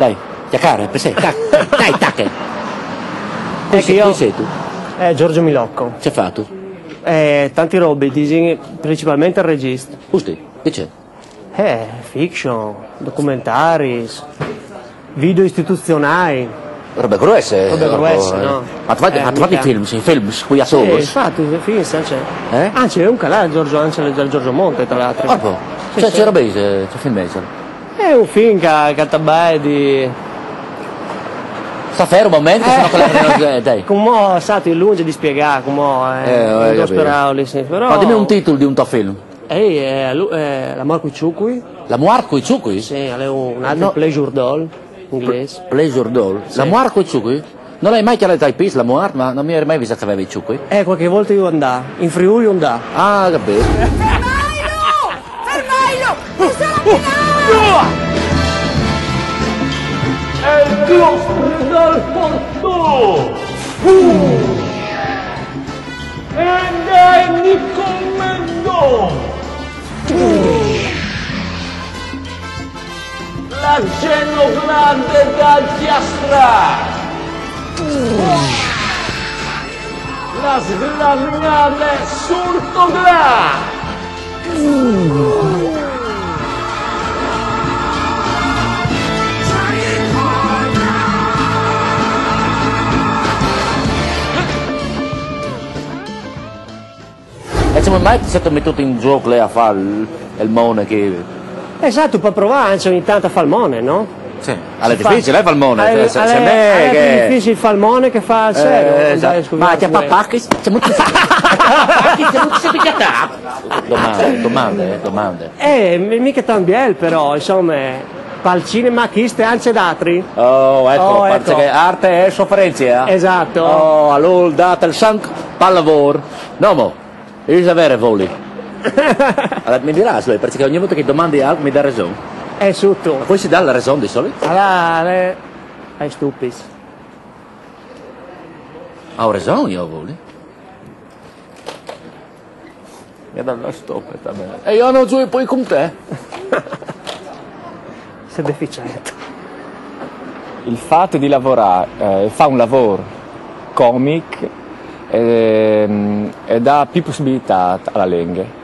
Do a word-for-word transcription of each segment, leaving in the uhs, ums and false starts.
Dai, chiacchiera, per sé, tac, dai, tac. Chi Ecco, sei, io- chi sei tu? Eh, Giorgio Milocco. Che hai fatto? Eh, tanti robi, disegni principalmente il regista. Giusto, che c'è? Eh, fiction, documentari, video istituzionali. Robe grosse. Robe grosse, eh. No? Ma tu fai, Eh, ma tu fai mica. Film, sì, film, qui a Sì, solo. Infatti, sì, sì, c'è. Eh? Anzi, è un canale Giorgio, anzi, del Giorgio Monte, tra l'altro. Proprio? Sì, Cioè, sì. C'era bene, c'è film mezzo. È un film che, che tabai di... Sta fermo un momento, sennò quella che non dai. Come, sai, è lungo di spiegare, come... Eh, ho in due capito. parole, sì, però... Ma dimmi un titolo di un tuo film. Eh, eh, lu- eh, La mort coi ciucui? La mort coi ciucui? Sì, è un altro No. Pleasure Doll, inglese. Pleasure Doll. La mort coi ciucui? Non l'hai mai chiamata typist, la mort, ma non mi ero mai visto che avevi i ciucui. Eh, qualche volta io andavo, in Friuli andavo. Ah, capito. Fermailo! Fermailo! Mi sono appena... È il nostro dal porto! Ed è Nicomendo! La genogrande da Chiastra! La sgranale surtogla! E come mai ti sei mettuto in gioco lei a fare il, il mone che... Esatto, per provare anche ogni tanto a fare il mone, no? Sì, è difficile, eh, fare il mone. È, Cioè, se, se è, me è che... più difficile fare il mone che fare il serio. Eh, Dai, esatto. scusate, Ma ti scusate. Pacchi? Siamo tutti... Pacchi, siamo tutti... Domande, domande, eh, domande. Eh, mi- mica tan biel però, insomma, pal cinema chiste anche d'altri. Oh, ecco, Oh, perché ecco. Arte è sofferenza, eh? Esatto. Oh, allora date il sangue per il lavoro. No, mo, io sapere voli. Allora, mi dirà, perché ogni volta che domandi algo mi dà ragione. È su tu. Ma poi si dà la ragione di solito? Allora, le... ai stupis. Ho ragione io, voli. Mi dà la stop, va bene. E io non gioco poi con te. Sei deficiente. Il fatto di lavorare, eh, fa un lavoro comic ehm, e dà più possibilità alla lengua.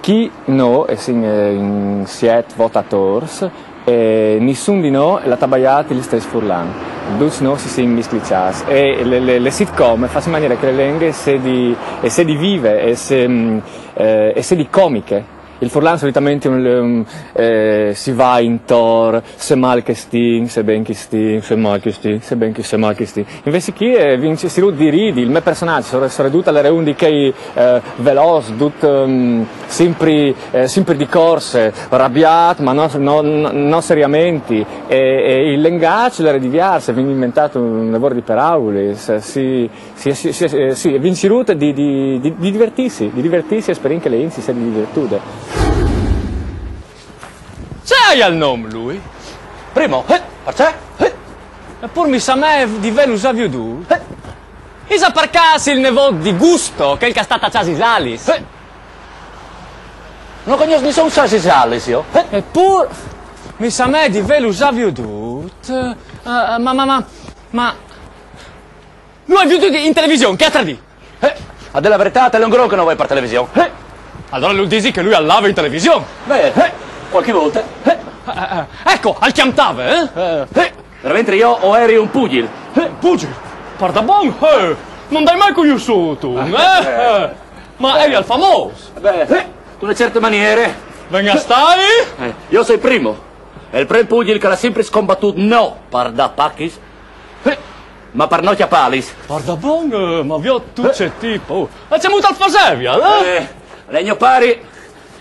Chi no, e sin eh, in siet votators, e nessun di noi l'ha tabagliato gli stessi furlan. Tutti noi si siamo misclicciati e le, le, le sitcom fanno in maniera che le lingue si di, e si di vive e si, mm, eh, e si di comiche. Il furlan solitamente un, un, eh, si va intor, se mal che stin, se ben che stin, se mal che stin, se ben che se mal che stin. Invece qui eh, vince si di ridi, il mio personaggio sarà, sarà tutto all'era un di quei eh, veloz, tutto um, sempre, eh, sempre di corse, rabiat, ma non, non, non seriamente. E, e il linguaggio era diverso, abbiamo inventato un lavoro di parabole, si, si, si, si, eh, sì, è vincirute di, di, di, di divertirsi, di divertirsi e speriamo che le insi sia di divertute. Se hai al nom lui? Primo, eh, perché? Eh, Eppur mi sa me di velu già viodut. Eh, Isa per caso il nevot di Gusto, quel che è stato a Ciasi Salis? Eh, Non conosco nessun Ciasi Salis io. Eh, Eppur mi sa me di velu già viodut. Eh, eh, ma, ma, ma, ma... Lui è viodut in televisione, che altra di? Eh, a dire la verità, te lo che non vai per televisione. Eh, Allora lui dice che lui allava in televisione. Beh, eh, qualche volta. Eh, eh, eh, ecco, al chiamtave, eh? Eh, Veramente io o eri un pugil. Eh, Pugil, pardabon, eh, non dai mai conosciuto, eh? Eh, Ma eri al famoso. Beh, eh, in una certa maniera. Venga stai? Eh, io sono il primo. È il primo pugil che l'ha sempre scombattuto, no, pardapachis. Eh, Ma per no chiappalis. Pardabon, eh, ma vio tu c'è tipo. E c'è muto al fasevial, eh? Eh, lei mio pari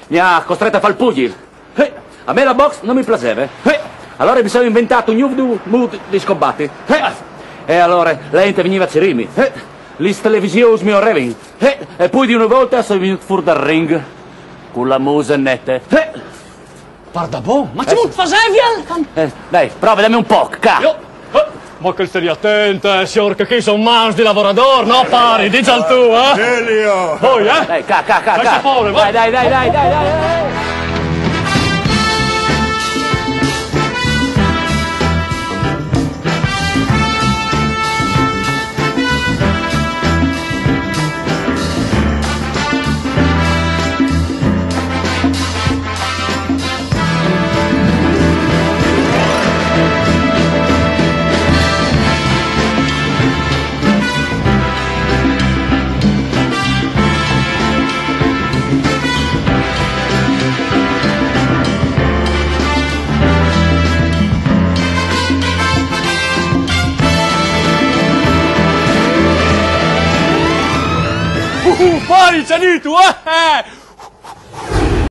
mi ha costretto a fare il pugil. Eh, A me la box non mi piaceva. Eh, Allora mi sono inventato un nuovo mood di scombattere. Eh, E allora la gente veniva a cirirmi. Eh, Le televisioni mi orrevano. Eh, E poi di una volta sono venuto fuori dal ring con la musa netta. Eh, Pardabon, ma c'è muto al fasevial? Eh, Dai, prova, dammi un po', ca. Io? Eh, Ma che stai attento, eh, signor, che qui sono mans di lavorador, no pari, dici al tu, eh? Elio! Voi, eh? Dai, ca, ca, ca, Dai, ca. Sapore, vai. Dai, dai, dai, dai, dai, dai. Upari chani tu ah.